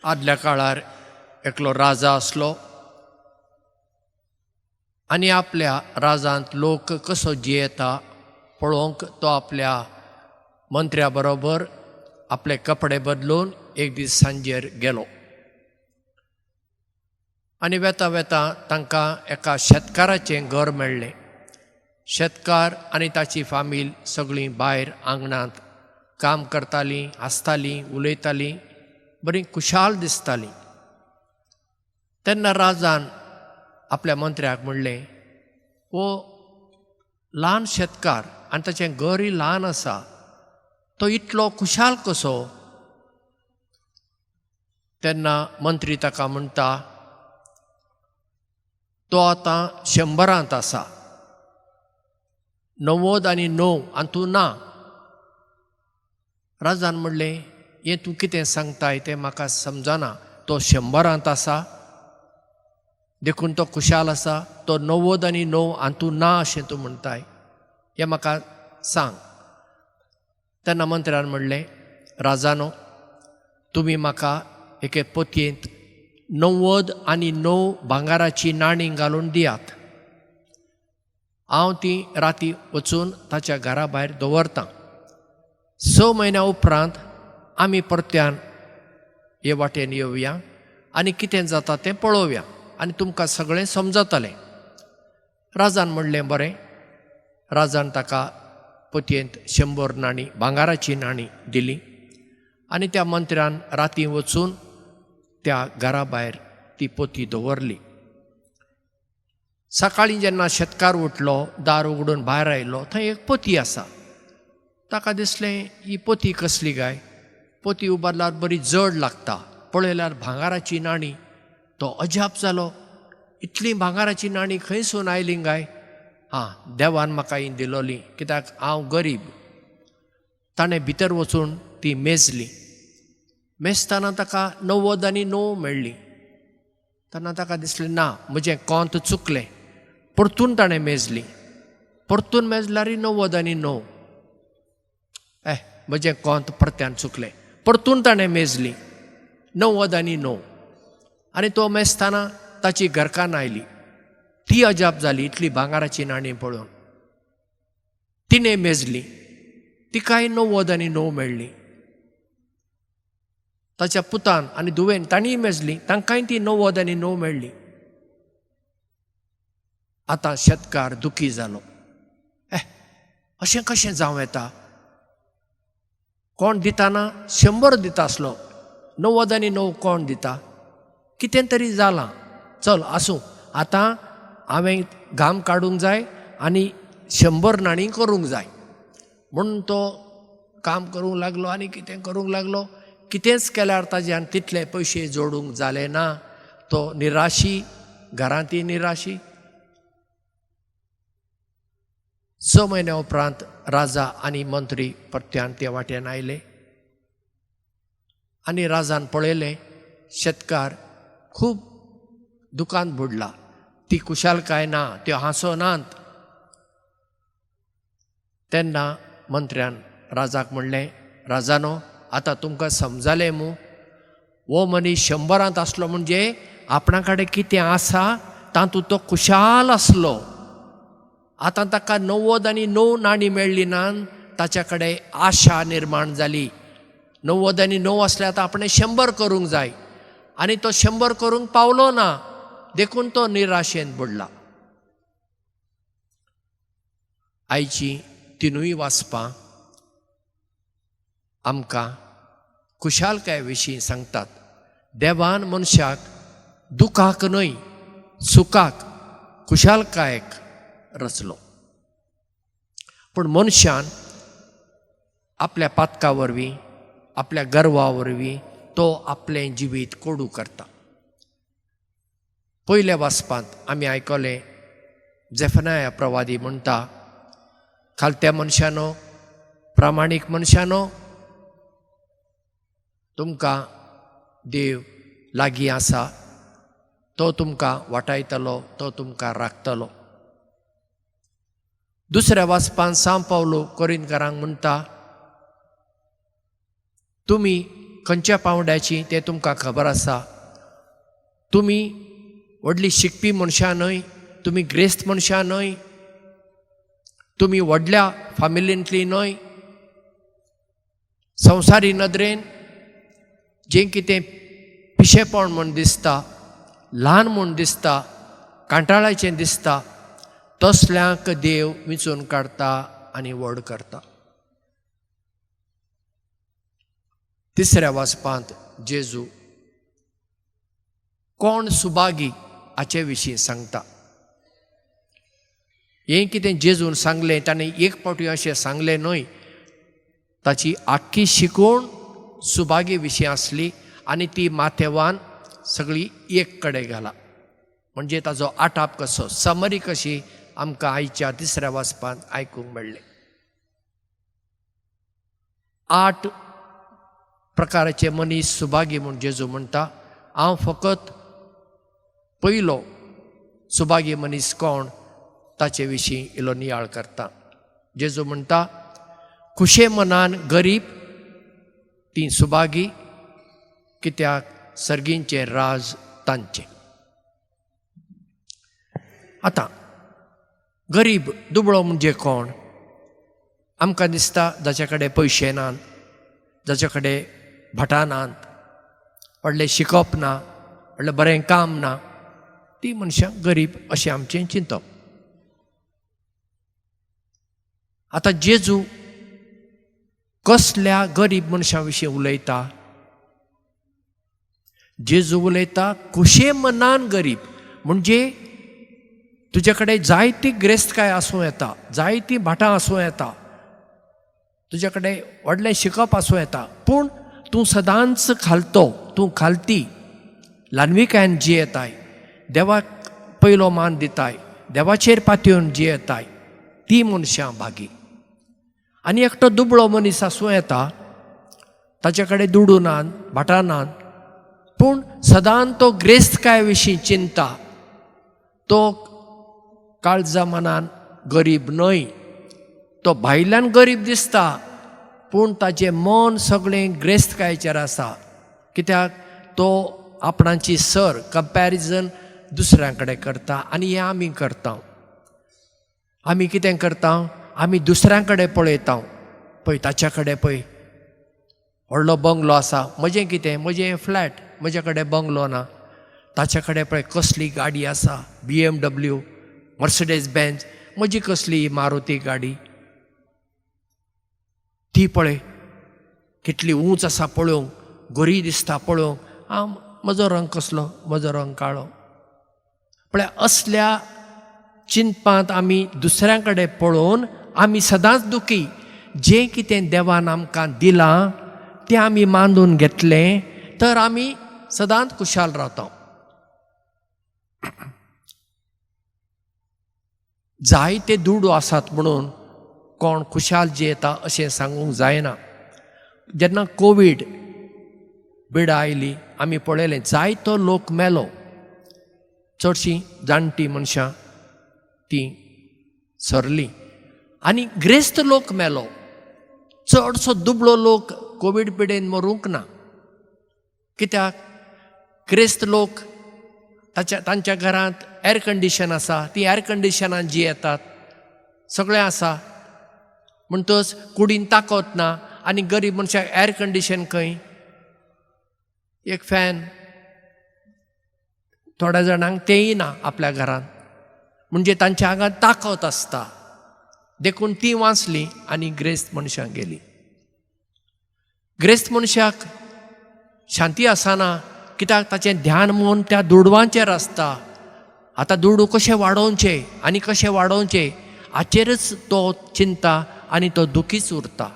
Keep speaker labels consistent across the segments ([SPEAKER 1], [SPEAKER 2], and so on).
[SPEAKER 1] आदल्या काळार एकलो राजा आसलो आनी आपल्या राजांत लोक कसो जियेता पळोवंक तो आपल्या मंत्र्या बरोबर आपले कपडे बदलून एक दीस सांजेर गेलो आनी वेता वेता तांकां एका शेतकाराचें घर मेळ्ळें. शेतकार आनी ताची फामील सगळीं भायर आंगणांत काम करतालीं, हांसतालीं, उलयतालीं, बरीं खुशाल दिसतालीं. तेन्ना राजान आपल्या मंत्र्याक म्हणलें, हो ल्हान शेतकार आनी ताचें घरय ल्हान आसा, तो इतलो खुशाल कसो? तेन्ना मंत्री ताका म्हणटा, तो आतां 100 आसा, 99 आनी तूं ना. राजान म्हणलें, हें तूं कितें सांगताय तें म्हाका समजना. तो 100 आसा देखून तो खुशाल आसा, तो 99 आनी तूं ना अशें तूं म्हणटाय, हें म्हाका सांग. तेन्ना मंत्र्यान म्हणलें, राजानो, तुमी म्हाका एके पोतयेंत 99 भांगाराची नाणी घालून दियात, हांव ती राती वचून ताच्या घरा भायर दवरतां. 6 म्हयन्या उपरांत आमी परत्यान हे वाटेन येवया आनी कितें जाता तें पळोवया आनी तुमकां सगळें समजतलें. राजान म्हणलें, बरें. राजान ताका पोतयेंत 100 नाणी भांगाराची नाणी दिली आनी त्या मंत्र्यान राती वचून त्या घरा भायर ती पोती दवरली. सकाळीं जेन्ना शेतकार उठलो, दार उगडून भायर आयलो, थंय एक पोती आसा. ताका दिसलें, ही पोती कसली काय? पोती उबारल्यार बरी जड लागता, पळयल्यार भांगाराची नाणी. तो अजाप जालो, इतली भांगाराची नाणी खंयसून आयली काय? आं, देवान म्हाका ही दिलोली, कित्याक हांव गरीब. ताणें भितर वचून ती मेजली. मेजतना ताका 99 मेळ्ळी. तेन्ना ताका दिसलें, ना, म्हजें कोंत चुकलें. परतून ताणें मेजली, परतून मेजल्यार 99. ए, म्हजें कोंत परत्यान चुकलें. परतून ताणें मेजली 99. आनी तो मेजतना ताची घरकान्न आयली. ती अजाप जाली इतली भांगाराची नाणी पळोवन. तिणें मेजली, तिकाय 99 मेळ्ळी. ताच्या पुतान आनी धुवेन तांणीय मेजली, तांकांय ती 99 मेळ्ळी. आतां शेतकार दुखी जालो. ए, अशें कशें जावं येता? कोण दिताना 100 दिता आसलो, 99 कोण दिता? कितें तरी जालां, चल आसूं, आतां हांवें घाम काडूंक जाय आनी 100 नाणी करूंक जाय. म्हणून तो काम करूंक लागलो आनी कितें करूंक लागलो. कितेंच केल्यार ताज्यान तितले पयशे जोडूंक जाले ना. तो निराशी, घरांत निराशी. 6 म्हयन्या उपरांत राजा आनी मंत्री परत्यान ते वाटेन आयले आनी राजान पळयलें, शेतकार खूब दुकान बुडला, ती खुशालकाय ना, त्यो हांसो नात. तेन्ना मंत्र्यान राजाक म्हणलें, राजानो, आतां तुमकां समजालें मू, हो मनीस 100 आसलो म्हणजे आपणा कडेन कितें आसा तातूंत तो खुशाल आसलो. आतां ताका 99 नाणी मेळ्ळी ना, ताच्या कडेन आशा निर्माण जाली. 99 आसल्यार आतां आपणें 100 करूंक जाय आनी तो 100 करूंक पावलो ना, देखून तो निराशेन बुडला. आयची तिनूय वाचपां आमकां खुशालकाये विशीं सांगतात. देवान मनशाक दुखाक न्हय, सुखाक, खुशालकायेक रचलो. पूण मनशान आपल्या पातका वरवीं, आपल्या गर्वा वरवीं तो आपलें जिवीत कोडू करता. पयल्या वाचपांत आमी आयकलें, जेफनाया प्रवादी म्हणटा, खालत्या मनशानो, प्रामाणीक मनशानो, तुमकां देव लागीं आसा, तो तुमकां वाटायतलो, तो तुमकां राखतलो. दुसऱ्या वाचपान सांव पावलो कोरिंतकारांक म्हणटा, तुमी खंयच्या पांवड्याची तें तुमकां खबर आसा. तुमी व्हडली शिकपी मनशां न्हय, तुमी ग्रेस्त मनशां न्हय, तुमी व्हडल्या फामिलींतली न्हय. संवसारी नदरेन जें कितें पिशेपण म्हूण दिसता, ल्हान म्हूण दिसता, कांटाळाचें दिसता, तसल्यांक देव विंचून काडटा आनी व्हड करता. तिसऱ्या वाचपांत जेजू कोण सुभागी हाचे विशीं सांगता. हें कितें जेजून सांगलें ताणें एक फावटी अशें सांगलें न्हय, ताची आख्खी शिकवण सुभागी विशीं आसली आनी ती माथेवान सगळी एक कडेन घाला. म्हणजे ताजो आटाप कसो, समरी कशी आमकां आयच्या तिसऱ्या वाचपांत आयकूंक मेळ्ळें. 8 प्रकाराचे मनीस सुभागी म्हूण जेजू म्हणटा. हांव फकत पयलो सुभागी मनीस कोण ताचे विशीं इल्लो नियाळ करता. जेजू म्हणटा, खुशे मनान गरीब ती सुभागी, कित्याक सर्गींचें राज तांचें. आतां गरीब दुबळो म्हणजे कोण? आमकां दिसता जाचे कडेन पयशे नात, जाचे कडेन भाटां नात, व्हडलें शिकप ना, व्हडलें बरें काम ना, ती मनशां गरीब अशें आमचें चिंतप. आतां जेजू कसल्या गरीब मनशां विशीं उलयता? जेजू उलयता खुशे मनान गरीब. म्हणजे तुजे कडेन जायती ग्रेस्तकाय आसूं येता, जायती भाटां आसूं येता, तुजे कडेन व्हडलें शिकप आसूं येता, पूण तूं सदांच खालतो, तूं खालती ल्हानविकायेन जियेताय, देवाक पयलो मान दिताय, देवाचेर पातयेवन जियेताय, ती मनशां भागी. आनी एकटो दुबळो मनीस आसूं येता, ताचे कडेन दुडू नात, भाटां नात, पूण सदांच तो ग्रेस्तकाय विशीं चिंता, तो काळजा मनान गरीब न्हय, तो भायल्यान गरीब दिसता पूण ताचें मन सगळें ग्रेस्तकायेचेर आसा. कित्याक तो आपणाची सर कंपॅरिजन दुसऱ्यां कडेन करता. आनी हें आमी करता. आमी कितें करता? आमी दुसऱ्यां कडेन पळयता. पळय ताच्या कडेन पळय, व्हडलो बंगलो आसा, म्हजें कितें, म्हजें फ्लॅट, म्हजे कडेन बंगलो ना. ताच्या कडेन पळय कसली गाडी आसा, BMW, Mercedes Benz, म्हजी कसली मारुती गाडी, ती पळय कितली ऊंच आसा पळोवंक, गोरी दिसता पळोवंक, हांव म्हजो रंग कसलो, म्हजो रंग काळो. पळय असल्या चिंतपांत आमी दुसऱ्यां कडेन पळोवन आमी सदांच दुखी. जें कितें देवान आमकां दिलां तें आमी मानून घेतलें तर आमी सदांच खुशाल रावता. जायते दुडू आसात म्हणून कोण खुशाल जियेता अशें सांगूंक जायना. जेन्ना कोवीड बिडा आयली आमी पळयलें जायतो लोक मेलो, चडशीं जाणटी मनशां तीं सरलीं आनी ग्रेस्त लोक मेलो. चडसो दुबळो लोक कोवीड पिडेन मरूंक ना. कित्याक ग्रेस्त लोक ताच्या तांच्या घरांत एर कंडिशन आसा, ती एर कंडिशनान जियेतात, सगळें आसा, म्हणटच कुडीन ताकत ना. आनी गरीब मनशाक एर कंडिशन खंय, एक फॅन, थोड्या जाणांक तेंय ना आपल्या घरांत, म्हणजे तांच्या आंगांत ताकत आसता, देखून ती वाचली आनी ग्रेस्त मनशां गेली. ग्रेस्त मनशाक शांती आसना, कित्याक ताचें ध्यान मन त्या दुडवांचेर आसता. आतां दुडू कशे वाडोवचे आनी कशे वाडोवचे हाचेरच तो चिंता आनी तो दुखीच उरता.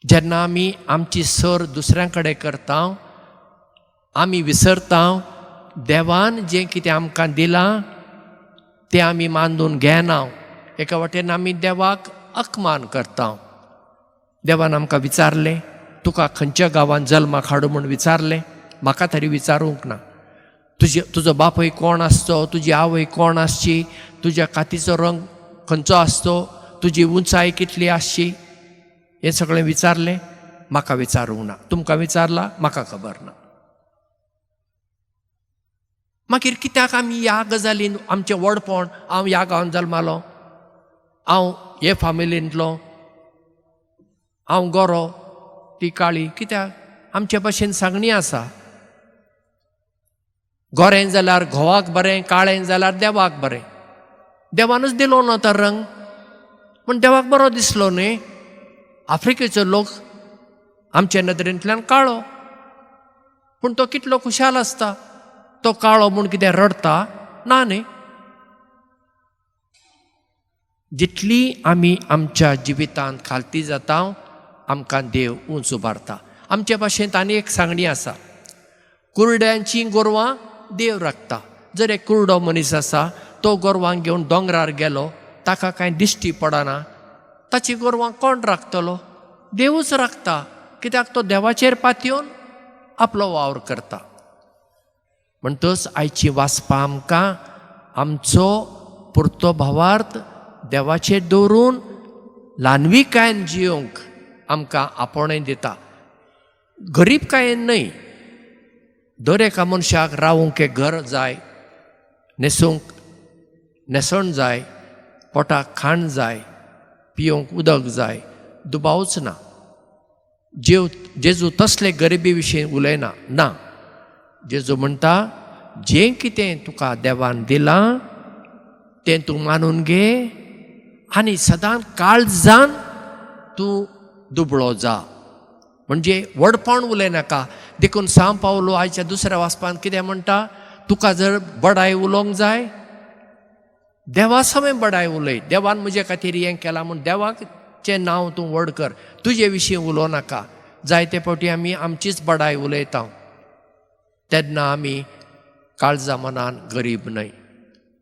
[SPEAKER 1] जेन्ना आमी आमची सर दुसऱ्यां कडेन करता, आमी विसरता देवान जें कितें आमकां दिलां तें आमी मानून घेना. एका वाटेन आमी देवाक अपमान करता. देवान आमकां विचारलें, तुका खंयच्या गांवांत जल्माक हाडूं म्हूण विचारलें, म्हाका तरी विचारूंक ना. तुजो बापूय कोण आसचो, तुजी आवय कोण आसची, तुज्या कातीचो रंग खंयचो आसचो, तुजी उंचाय कितली आसची, हें सगळें विचारलें? म्हाका विचारूंक ना. तुमकां विचारला? म्हाका खबर ना. मागीर कित्याक आमी ह्या गजालीन आमचें व्हडपण, हांव ह्या गांवांत जल्मालो, हांव हे फामिलींतलो, हांव गोरो, ती काळी, कित्याक? आमचे भाशेन सांगणी आसा, गोरें जाल्यार घोवाक बरें, काळें जाल्यार देवाक बरें. देवानूच दिलो ना तो रंग, पूण देवाक बरो दिसलो न्ही. आफ्रिकेचो लोक आमचे नदरेंतल्यान काळो, पूण तो कितलो खुशाल आसता. तो काळो म्हूण कितें रडता? ना न्ही. जितली आमी आमच्या जिवितांत खालती जाता, आमकां देव उंच उबारता. आमचे भाशेंत आनी एक सांगणी आसा, कुरड्यांची गोरवां देव राखता. जर एक कुरडो मनीस आसा, तो गोरवांक घेवन दोंगरार गेलो, ताका कांय दिश्टी पडना, ताची गोरवां कोण राखतलो? देवूच राखता. कित्याक? तो देवाचेर पातयेवन आपलो वावर करता. म्हणटच आयची वाचपां आमकां आमचो पुरतो भावार्थ देवाचेर दवरून ल्हानविकायेन जियोवंक आमकां आपोवणें दिता. गरीबकायेन न्हय. दर एका मनशाक रावूंक एक घर जाय, न्हेसूंक न्हेसण जाय, पोटाक खाण जाय, पियोवंक उदक जाय, दुबावच ना. जेजू तसले गरिबी विशीं उलयना ना. जेजू म्हणटा, जें कितें तुका देवान दिलां तें तूं मानून घे आनी सदांच काळजान तूं दुबळो जा. म्हणजे व्हडपण उलयनाका. देखून सांव पावलो आयच्या दुसऱ्या वाचपांत कितें म्हणटा, तुका जर बडाय उलोवंक जाय, देवा समें बडाय उलय. देवान म्हजे खातीर हें केलां म्हूण देवाचें नांव तूं व्हड कर, तुजे विशीं उलोवं नाका. जायते फावटी आमी आमचीच बडाय उलयता, तेन्ना आमी काळजा मनान गरीब न्हय.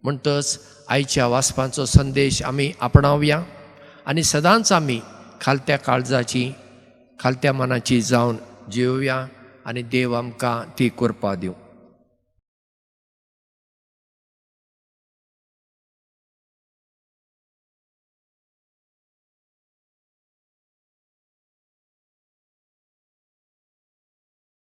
[SPEAKER 1] म्हणटच आयच्या वाचपांचो संदेश आमी आपणावया आनी सदांच आमी खालत्या काळजाची, खालत्या मनाची जावन जियोवया आनी देव आमकां ती कृपा दिवं.